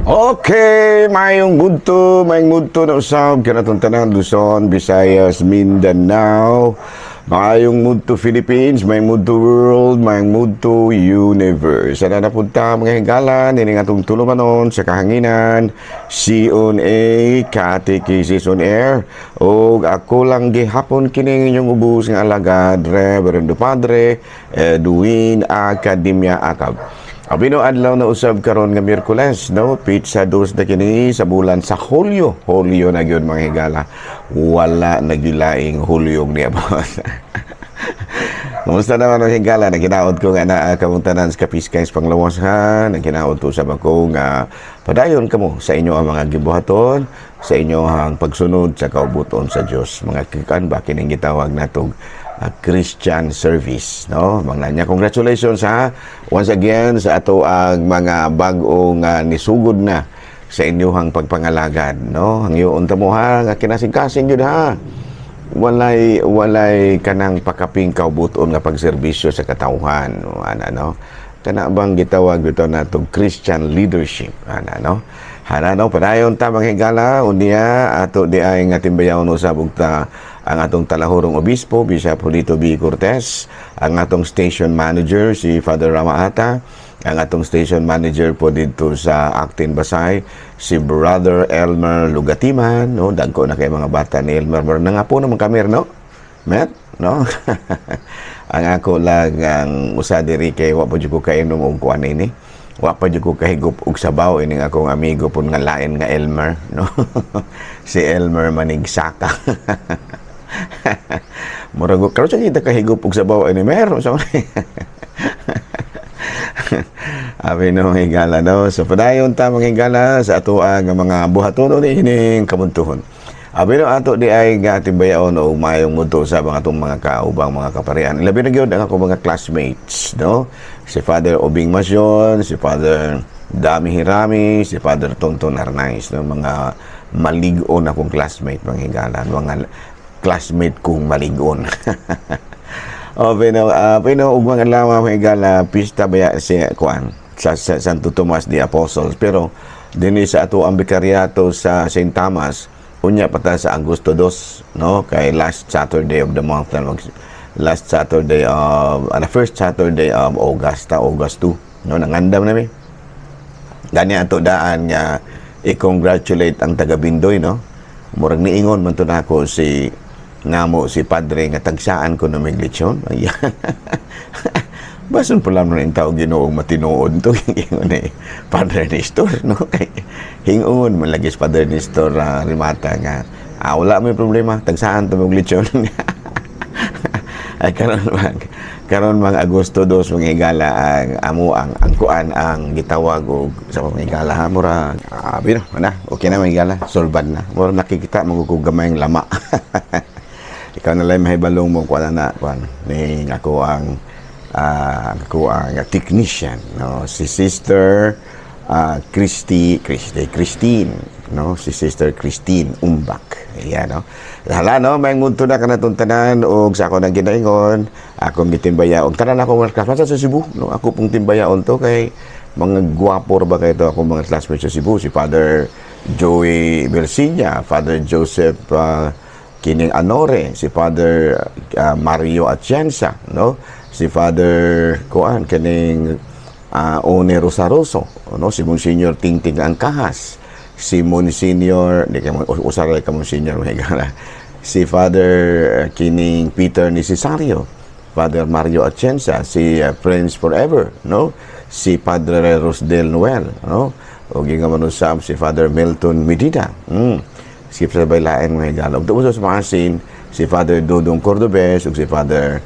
Okay, maayong mudto na usab kanatong tanan, Luzon, Visayas, Mindanao. Maayong mudto Philippines, maayong mudto world, maayong mudto universe. Sana napunta, mga higala, nining atong tulumanon sa kahanginan, C on A, Catechesis on Air. O ako lang gihapon kining inyong ubos nga alagad, Reverendo Padre Edwin Academia Acab. Abino adlaw na usab karon nga Miyerkules, no? Petsa 2 na kini sa bulan sa Hulyo. Hulyo na gyud, mga higala. Wala na gilaing Hulyong niabot. Kumusta naman, mga higala? Naginaot ko nga naa kamong tanan sa kapiskay sa panglawas ha. Naginaot ko sa ko nga padayon kamo sa inyo ang mga gibuhaton, sa inyo ang pagsunod sa kaubuton sa Dios. Mga kikan ba kining gitawag natog Christian service, no? Mga niya, congratulations ha, once again sa ato ang mga bag-ong nisugod na sa inyong pagpangalagad, no? Hangyoon ta mo ha nga kinasing-kasing gyud ha, walay kanang pakaping kaubuton nga pagserbisyo sa katawhan, no? Ana, no, kana bang gitawag bitaw nato Christian leadership, ana, no? Hana, no, padayon ta, mga higala. Unya ato di ay nga timbayaw no sa ta ang atong talahurong obispo, Bishop Julito B. Cortez, ang atong station manager si Father Ramaata, ang atong station manager po dito sa Actin Basay, si Brother Elmer Lugatiman, no? Dagko na kay mga bata ni Elmer. Mer na nga po naman kami, no? Met, no? Ang ako lang ang usa diri kay wa pa jud ko kainom og kuan ini. Wa pa jud ko kahigop og sabaw ining akong amigo pud nga lain nga Elmer, no? Si Elmer Manigsaka. Murag karon sa kita kahigop og sabaw ini meron sa. Abi no, mga higala, no. So padayon ta, mga higala, sa ato ang mga buhaton ining kamuntuhon. Abi no, ato di ay nga timbayaon og maayong mudto sa mga atong mga kaubang mga kaparian. Labi na gyud ang akong mga classmates, no? Si Father Obing Masyon, si Father Dami Hirami, si Father Tonton Arnaiz, no? Mga malig-on akong classmate, mga higala, mga classmate kong malig-on. Oh, pero ug mga adlaw, mga higala, pista baya si kuan sa Santo Tomas the Apostles. Pero dinhi sa ato ang bikariato sa St. Thomas, unya pa ta sa Agosto 2, no? Kay last Saturday of the month na last Saturday of first Saturday of August, ta August 2, no? Nangandam na mi. Gani ato daan nga i-congratulate ang taga Bindoy, no? Murag niingon man to nako si namo si padre nga tagsaan ko na may lechon. Ayan. Bason pala mo tao Ginoong matinuod to, ingon ni Padre Nestor, no? Kay hingon man lagi si Padre Nestor Rimata nga wala may problema, tagsaan to mong lechon. Ay karon mang Agosto 2, mga higala, ang amo ang kuan ang gitawag og sa mga higala ha, mura bino na okay na, mga higala, solban na. Mura nakikita mo kog gamayng lama. Ikaw na lang mahibalong mo kuan na kuan ni ako ang technician, no? Si Sister Christy Christy Christine, no? Si Sister Christine Umbak. Ayan, no? Hala, no, may ngunto na kanatong tanan og sa ako nang ginaingon, akong gitimbaya og tanan akong mga classmates sa Cebu, no? Ako pong timbayaon to kay mga gwapo ra ba kay to akong mga classmates sa Cebu, si Father Joey Belsinya, Father Joseph kining Anore, si Father Mario Atienza, no? Si Father kuan kining One Rosaroso, no? Si Monsignor Tingting Angkahas, si Monsignor, di kay usaray ka Monsignor, mahigala. Si Father kining Peter Necesario, Father Mario Atienza, si Friends Forever, no? Si Padre Rosdel Noel, no? O nga man usab si Father Milton Medina. Skip sa baylaen, mga higala. Ug tuos sa maasin si Father Dodong Cordobes ug si Father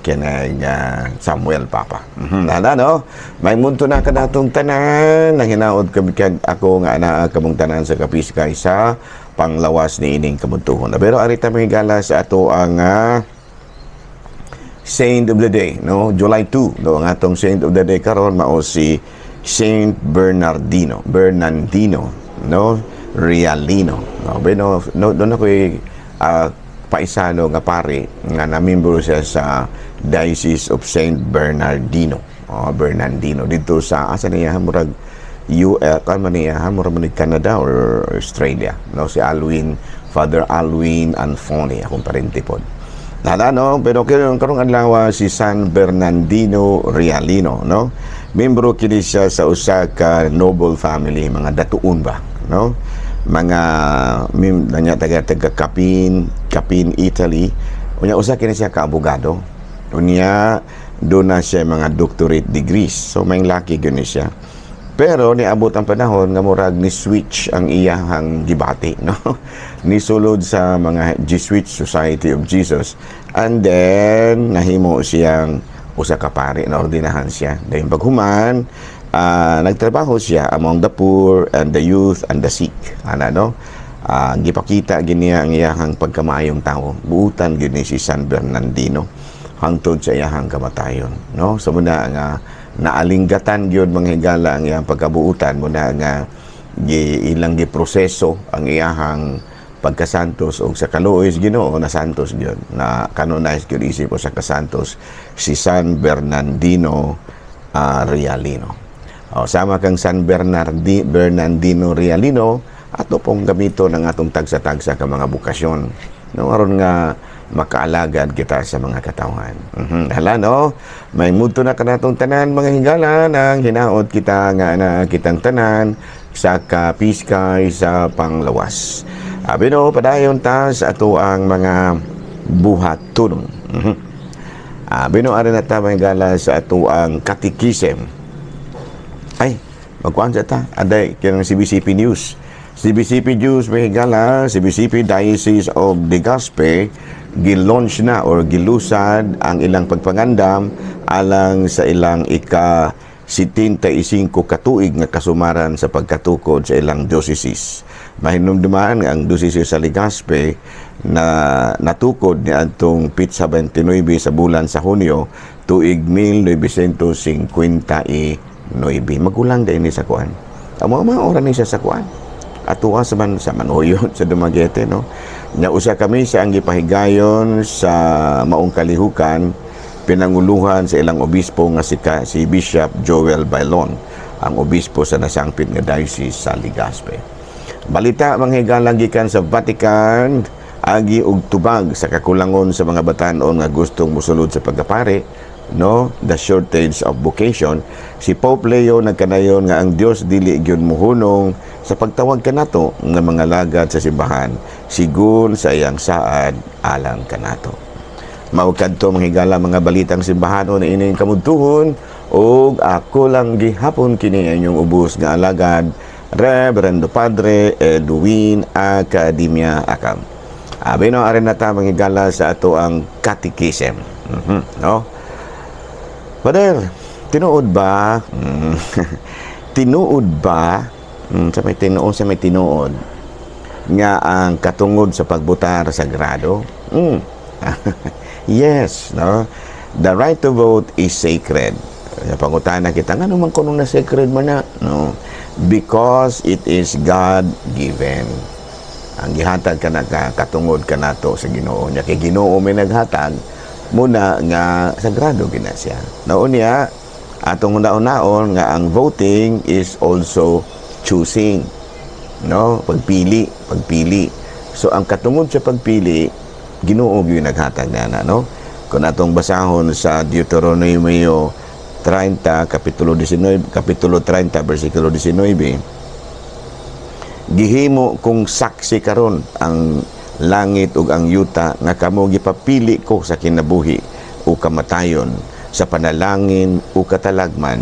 kinang Samuel Papa. Nana, no? May munto na kanatong tanan nang hinaot kami kag ako nga anaa kamong tanan sa kapiskay sa panglawas ni ining kamuntuhon. Pero arita, mga higala, sa ato ang Saint of the Day, no? July 2, no? Ang atong Saint of the Day karon mao si Saint Bernardino, Bernardino, no? Realino. No, pero no, doon ako paisano nga pare nga na-membro siya sa Diocese of Saint Bernardino. Oh, Bernardino dito sa asa niya murag US kan man niya ha, mura man ni Canada or Australia, no? Si Alwin, Father Alwin Anfone, akong parente pod. Nada, no? Pero karong adlaw, si San Bernardino Realino, no? Membro kini siya sa usa ka noble family, mga datuon ba, no? Mga mim nanya taga taga Capene, Capene, Italy. Unya usa kini siya ka abogado. Unya duna siya mga doctorate degrees. So may laki gyud ni siya. Pero niabot ang panahon nga murag ni switch ang iyahang gibati, no? Nisulod sa mga Jesuit, Society of Jesus, and then nahimo siyang usa ka pari, na ordinahan siya. Dayon paghuman, nagtrabaho siya among the poor and the youth and the sick. Ana, no? Gipakita gini ang iyahang pagkamayong tawo. Buutan gini si San Bernardino hangtod sa iyahang kamatayon, no? So muna nga naalinggatan gyud, mga higala, ang iyang pagkabuutan, muna nga gi ilang giproseso ang iyahang pagkasantos og sa kaluoy sa Ginoo na santos gyud, na canonized gyud isip usa ka santos si San Bernardino Realino. O, sama kang San Bernardino Realino, ato pong gamito ng atong tagsa-tagsa ka mga bukasyon, no, aron nga makaalagad kita sa mga katawhan. Hala, no, may muto na kanatong tanan, mga higala, nang hinaot kita nga na kitang tanan sa kapiskay sa panglawas. Abi no, padayon ta sa ato ang mga buhaton. Abi no, ari na ta, mga higala, sa ato ang katikisem. Ay, magkuan sa ta. Aday, kinang CBCP News. CBCP News, mga higala, CBCP Diocese of Legazpi, gi-launch na or gilusad ang ilang pagpangandam alang sa ilang ika 75 katuig nga kasumaran sa pagkatukod sa ilang diocese. Mahinumdumaan nga ang diocese sa Legazpi na natukod ni adtong petsa 29 sa bulan sa Hunyo tuig 1959. Magulang din ni sa kuan. Amo mga ora ni siya sa kuan. Atuwa sa man sa Manuyon sa Dumaguete, no? Nya usa ka misa ang gipahigayon sa maong kalihukan, pinanguluhan sa ilang obispo nga si Bishop Joel Bailon, ang obispo sa nasangpit nga diocese sa Legazpi. Balita, mga higala, gikan sa Vatican, agi og tubag sa kakulangon sa mga batan-on nga gustong mosulod sa pagkapari, no, the shortage of vocation. Si Pope Leo nagkanayon nga ang Dios dili gyud mohunong sa pagtawag kanato nga mga lagad sa simbahan sigon sa iyang saad alang kanato. Mao kadto, mga higala, mga balitang simbahanon na ining kamudtuhon, ug ako lang gihapon kini inyong ubos nga alagad, Reverendo Padre Edwin Academia Akam. Abi no, arin na ta, mga higala, sa ato ang katikisem. No? Father, tinuod ba? Tinuod ba? Sa may tinuod, sa may tinuod nga ang katungod sa pagbotar sagrado? Yes, no? The right to vote is sacred. Pangutana kita, ngano man kuno na sacred man na? No? Because it is God-given. Ang gihatag ka na ka, katungod ka nato sa Ginoo. Nya kay Ginoo may naghatag, muna nga sagrado gina siya. Naon niya, atong una-unaon nga ang voting is also choosing. No? Pagpili, pagpili. So ang katungod sa pagpili, Ginoo gyud naghatag na, no? Kung atong basahon sa Deuteronomio 30 kapitulo 19, kapitulo 30 bersikulo 19, "Gihimo kong saksi karon ang langit ug ang yuta nga kamo gipapili ko sa kinabuhi o kamatayon, sa panalangin o katalagman.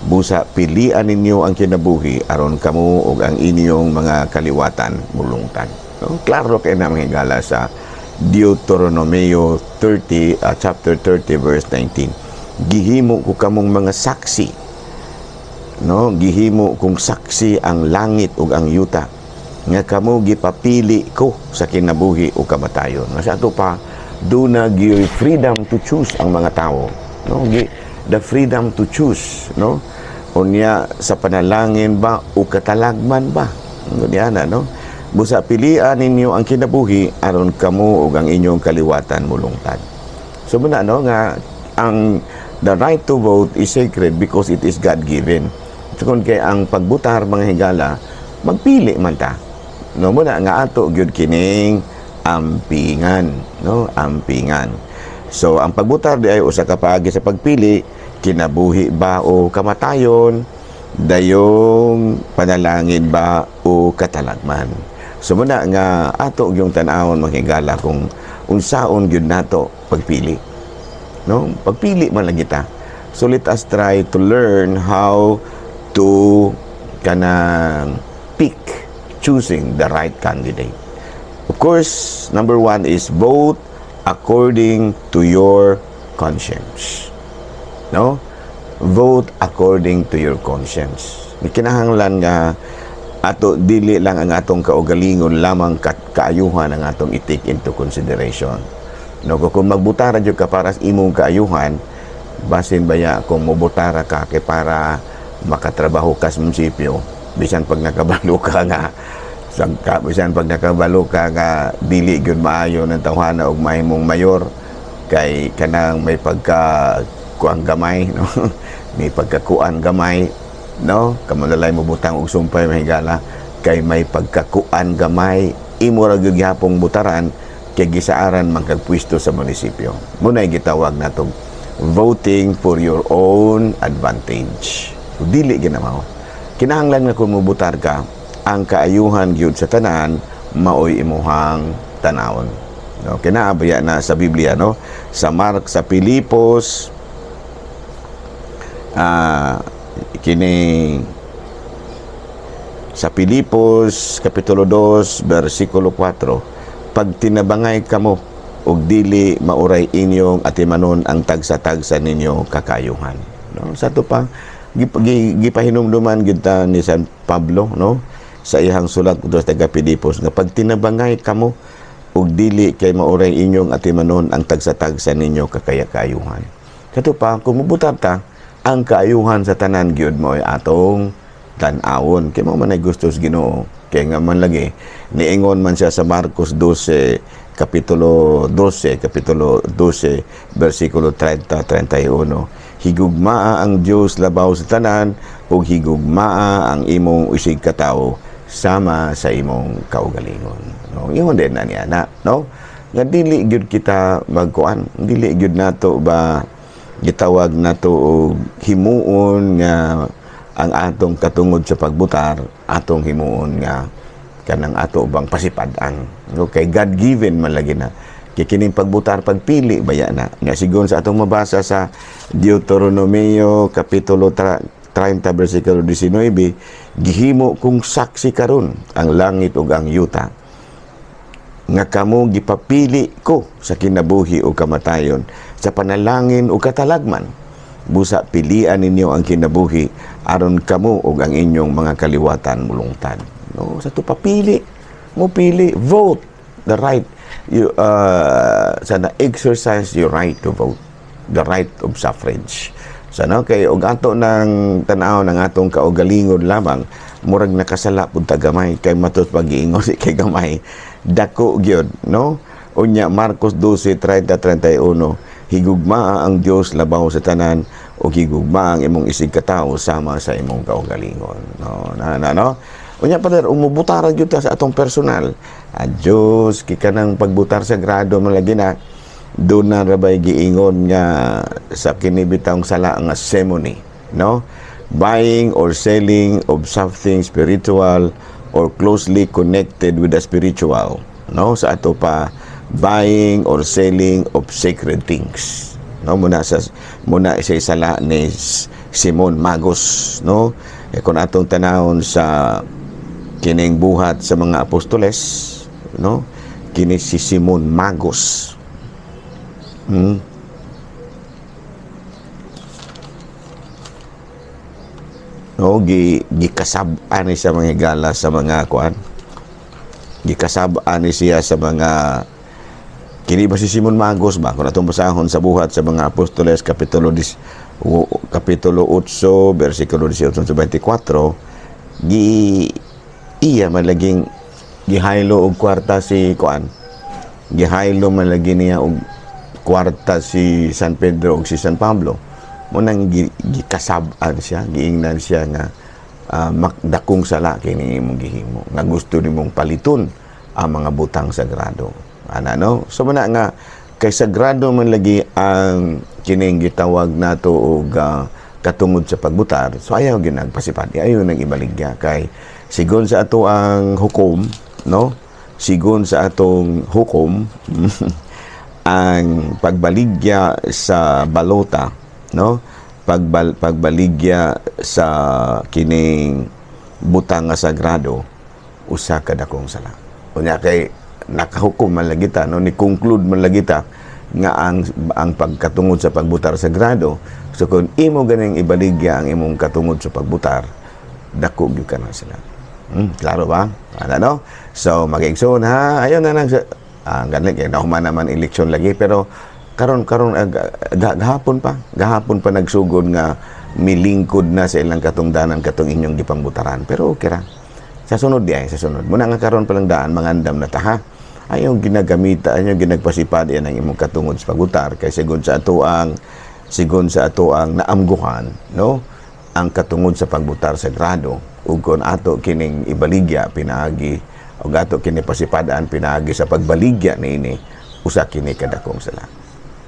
Busa pilian ninyo ang kinabuhi aron kamo ug ang inyong mga kaliwatan mulungtad." No? Klaro kay na, mga higala, sa Deuteronomio 30, chapter 30 verse 19. Gihimo ko kamong mga saksi. No, gihimo kong saksi ang langit ug ang yuta nga kamo gipapili ko sa kinabuhi o kamatayon. Nga sa ato pa duna gyoy freedom to choose ang mga tao. No, the freedom to choose, no? Unya sa panalangin ba o katalagman ba? Unya na, no? Busa pilian ninyo ang kinabuhi aron kamo ug ang inyong kaliwatan mulungtad. So muna, no, nga ang the right to vote is sacred because it is God-given. Tungod kay ang pagbutar, mga higala, magpili man ta, no? Muna nga ato gyud kining ampingan, no? Ampingan. So ang pagbutar di ay usa ka paagi sa pagpili, kinabuhi ba o kamatayon, dayong panalangin ba o katalagman. So muna nga ato gyung tan-awon, mga higala, kung unsaon gyud nato pagpili, no? Pagpili man lagi ta. So let us try to learn how to kanang pick, choosing the right candidate. Of course, number one is vote according to your conscience, no? Vote according to your conscience. Ni kinahanglan nga ato dili lang ang atong kaugalingon lamang kaayuhan ang atong i-take into consideration, no? Kung magbutara jud ka para sa imong kaayuhan, basin baya kung mobotara ka kay para makatrabaho ka sa munisipyo, bisan pag nakabalo ka nga dili gyud maayo ng tawhana og mahimong mayor kay kanang may pagka kuang gamay, no? May pagkakuan gamay, no? Kamo lalay mo butang og sumpay, mahigala, kay may pagkakuan gamay, imo ra gyud gihapong butaran kay gisaaran man kag pwesto sa munisipyo. Muna gitawag natong voting for your own advantage. So, dili ginamaw. Kinahanglan nga kung mubutar ka, ang kaayuhan gyud sa tanan maoy imuhang tanawon, no? Kinaabaya na sa Biblia, no? Sa Mark, sa Pilipos, kini sa Pilipos kapitulo 2 bersikulo 4, "Pagtinabangay kamo ug dili mauray inyong atimanon ang tagsa-tagsa ninyo kakayuhan," no? Sa ato pa gipahinumduman gyud ta ni San Pablo, no, sa iyang sulat kuno sa taga Pilipos nga pagtinabangay kamo ug dili kay mauray inyong atimanon ang tagsa-tagsa ninyo kakayakayuhan. Kato pa kung mubutar ta, ang kaayuhan sa tanan gyud mo ay atong tan-awon kay mao man ay gusto sa Ginoo. Kay nga man lagi niingon man siya sa Marcos 12, kapitulo 12, kapitulo 12 bersikulo 30 31, "Higugmaa ang Dios labaw sa tanan ug higugmaa ang imong isig katawo sama sa imong kaugalingon," no? Ingon din na niya na, no, nga dili gyud kita magkuan, dili gyud nato ba gitawag nato og himuon nga ang atong katungod sa pagbutar, atong himuon nga kanang ato bang pasipad-an, no? Kay God given man lagi na. Kay kining pagbutar, pagpili baya na nga sigon sa atong mabasa sa Deuteronomio kapitulo 30 bersikulo 19, "Gihimo kong saksi karon ang langit ug ang yuta nga kamo gipapili ko sa kinabuhi o kamatayon, sa panalangin o katalagman. Busa pilian ninyo ang kinabuhi aron kamo ug ang inyong mga kaliwatan mulungtad," no? Sa to papili mo, pili, vote the right, you sana exercise your right to vote, the right of suffrage. Sana kay og ato ng tan-aw ng atong kaugalingon lamang, murag nakasala pud ta gamay kay matud pag-iingon kay gamay dako gyud, no? Unya Marcos 12:30 31, "Higugmaa ang Dios labaw sa tanan ug higugmaa ang imong isig katawo sama sa imong kaugalingon," no? Na, na, no? Unya pa umubutaran gyud ta sa atong personal. Adios kay kanang pagbutar sa grado man lagi na doon na rabay giingon nga sa kinibitang sala nga simony, no? Buying or selling of something spiritual or closely connected with the spiritual, no? Sa ato pa, buying or selling of sacred things, no? Muna sa sala ni Simon Magos, no? E kung atong tanawon sa kining Buhat sa mga Apostoles, no, kini si Simon Magos. No, gikasab-an ni siya, mga higala, sa mga kuan. Gikasab-an ni siya sa mga, kini ba si Simon Magos ba? Kung atong basahon sa Buhat sa mga Apostoles kapitulo 8 bersikulo 18 sa 24, gi iya man laging gihaylo og kwarta si kuan. Gihaylo man lagi niya og kwarta si San Pedro ug si San Pablo. Munang gikasab-an siya, giingnan siya nga Dakong sala kini imong gihimo nga gusto nimong paliton ang mga butang sagrado ana, no? So mana nga kay sagrado man lagi ang kining gitawag nato og katungod sa pagbutar. So ayaw ginagpasipad, ayaw nang ibaligya kay sigon sa ato ang hukom, no, sigon sa atong hukom, ang pagbaligya sa balota, no, pagbaligya sa kining butang nga sagrado, usa ka dakong sala. Unya kay nakahukom man lagi ta, no, ni conclude man lagi ta nga ang pagkatungod sa pagbutar sagrado. So kung imo ganing ibaligya ang imong katungod sa pagbutar, dako gyud ka na sila. Klaro ba? Ano, no? So mag-igsoon ha, ayon na lang sa ganit kay nahuman naman eleksyon lagi, pero karon karon gahapon pa nagsugod nga milingkod na sa ilang katungdanan katong inyong gipangbutaran. Pero okay ra. Sa sunod di ay, sa sunod. Muna nga karon pa lang daan, mangandam na ta ha. Ayaw ginagamita, ayaw ginagpasipad yan ang imong katungod sa pagbutar kay sigon sa ato ang naamguhan, no, ang katungod sa pagbutar sagrado ug kon ato kining ibaligya pinaagi ug ato kini pasipadaan pinaagi sa pagbaligya niini, usa kini kadakong sala.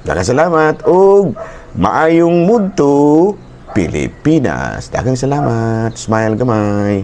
Daghang salamat ug maayong mudto, Pilipinas. Daghang salamat. Smile gamay.